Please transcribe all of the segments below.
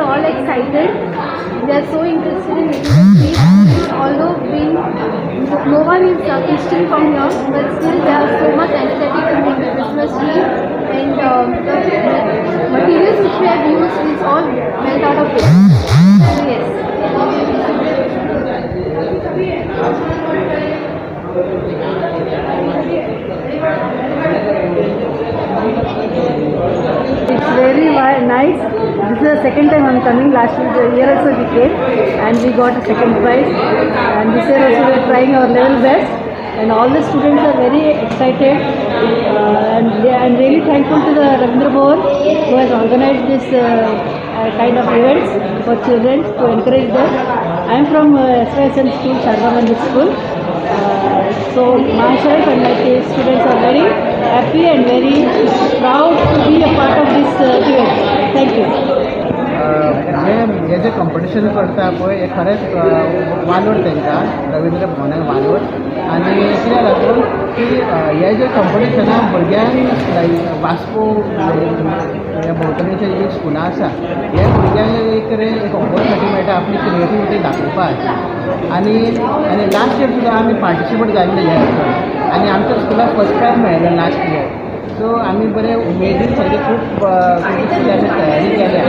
are all excited. They are so interested in making the tree. Although being no one is Christian from here, but still they are so much energetic to make the Christmas tree. And the materials which we have used is all melt out of it. So yes. It's very nice. This is the second time I'm coming. Last year also we came and we got a second prize. And this year also we are trying our level best. And all the students are very excited. And I'm really thankful to the Ravindra Bhavan who has organized this kind of events for children to encourage them. I'm from SYSM School, Sharda Mandir School. So myself and my students are very happy and very proud to be a part of this event. Thank you. जे हे जे competition करता पळय, हें खरेंच वालोर तांकां, रविंद्र भवनाक वालोर. आनी कित्याक लागून की हे जे कॉम्पिटिशनाक भुरग्यांक लायक वास्को ह्या भोंवतणीची जी स्कुलां आसा, हे भुरग्यांक एक तरेन एक ऑपॉर्चुनिटी मेळटा आपली क्रिएटिविटी दाखोवपाक. आनी लास्ट इयर सुद्दां आमी पार्टिसिपेट जाल्ले ह्या हितून आनी आमच्या स्कुलाक फर्स्ट प्रायज मेळ्ळें लास्ट इयर. सो आमी बरे उमेदीन सारके खूब खूब आमी तयारी केल्या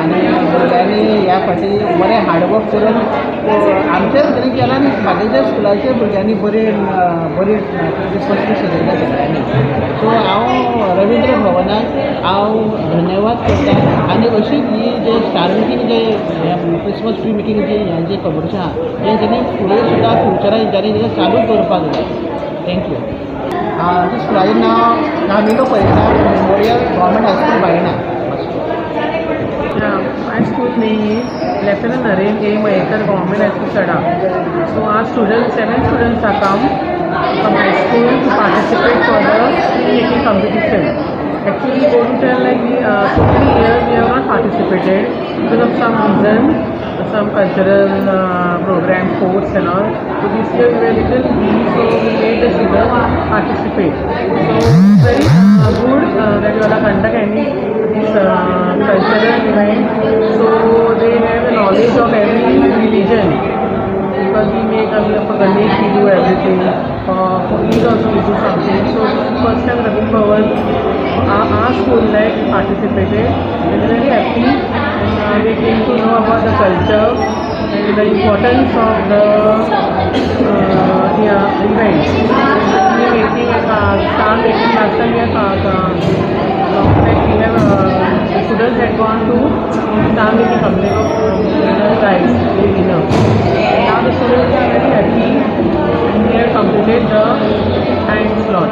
आनी भुरग्यांनी ह्या फावटी बरें हार्डवर्क करून आमच्याच तरेन केलां आनी बाकीच्या स्कुलाच्या भुरग्यांनी बरी बरी क्रिसमस सजयल्या सगळ्यांनी. सो हांव रविंद्र भवनाक हांव धन्यवाद करता आनी अशीच ही जे स्टार मेकींग, जे क्रिसमस ट्री मेकींग जे हें जें कॉम्पिटिशन आहा, हें तेणी फुडें सुद्दां फ्युचराक हेंच्यांनी तें चालूच दवरपाक जाय. Thank you. आमच्या स्कुलाचें नांव Camilo Pereira memorial government high school, Baina, Vasco. Yeah, my school name is Lieutenant Naren A. Mayekar Government High School, Sada. So our students, seven students are come from high school to participate for the tree making competition. Actually, go to tell like we, so many years we have not participated because of some reason, some cultural program, sports and all. So this year we were little busy, so we made the children participate. So it's very good that you all are conduct any this cultural event. So they have a knowledge of every religion because we make for Ganesh we do everything. For Eid also we do something. So this is first time Ravindra Bhavan, our school like participated and very happy. And they came to know about the culture and the importance of the yeah, events. We are making a star making. Last time we have like we have the students had gone to star making company of winner prize, the winner. Now the students are very happy and we have completed the time slot.